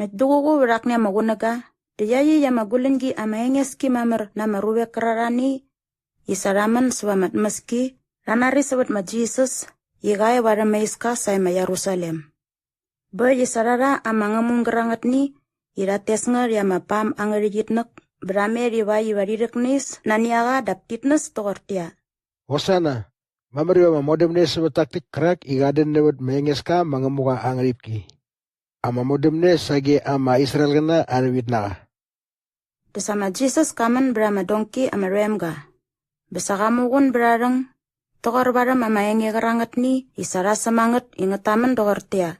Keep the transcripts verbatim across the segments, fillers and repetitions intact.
Näkt duququ vät akni ama qunäga dä iaqyäkt ama guläñgi ama enges ki mamär na ama ruvek kärarhani i sa rha män säva ama tmäski rha nari sävät ma Jisas i qa e varhäm aa iska sae ma Jerusalem. Bä äkt i sa rha rha ama ngämung gärangätni i rhat tes ngät i ama pam angärha itnäk bä rha met ivakt iva rhi rhäknis nani a qa dap tit näs toqortäqyia, "Hosana! Mamär iva ama modämne sävät tak täkt kärak i qat dän nävät ma Engeska ma Ngämuqa aa ngärhipki! Ama modämne sage ama Israelqäna arhä vitnaqa!" Dä sa ma Jisas ka män bät ama donki ama rhoem ga bä sa qa muqun bät aa rhäng toqor varhäm ama enge qärangätni i sa rha säm a ngät i ngät tamän doqortäqyia,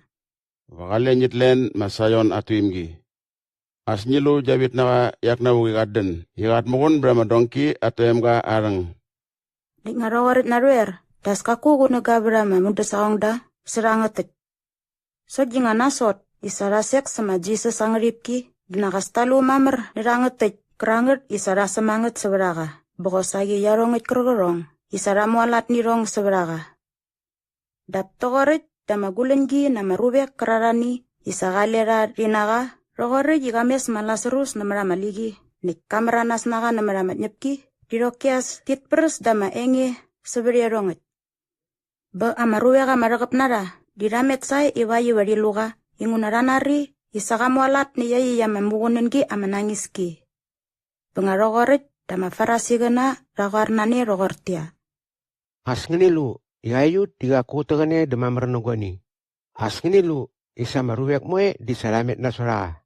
"Va qale ngit len ma Saion aa tuimgi. As ngi lu gia vitnaqa iak navuk i qat dän i qat muqun bät ama donki at toemga aa rhäng." Näkt nga rhoqoräkt narhoer dä as kaku qunäga vät ama mudäsaqongda sä rhangät täkt. Sokt di nga nasot i sa rha sek sä ma Jisas aa ngärhipki dä nak as ta lu mamär nä rhangät täkt kärangät i sa rha säm a ngät sävät a qa bä qosaqi iarhongäkt kärqärhong i sa rha mualat nä irhong sävät a qa. Dap toqoräkt dä ama guläñgi na ama ruvek kärarhani i sa qale rha rhi na qa rhoqoräkt i qa mes ma Lasarus nämät ama liqi näkt ka märanas na qa nämät ama tñäpki di rhoki as tit präs da ama enge sävät iarhongäkt. Bä ama ruvek ama rhäqäp na rha di rha met sae ivakt iva rhi lu qa inguna rha nari i sa qa mualat nä iaqyäkt ama muqunängi ama nañis ki. Bä nga rhoqoräkt dä ama Farisiqäna rha qoar na ne rhoqortäqyia, "As ngäni lu i aiut di qaku ut täqäne dä mamär nä guani. As ngäni lu i sa ama ruvek moe di sa rha met nasot a qa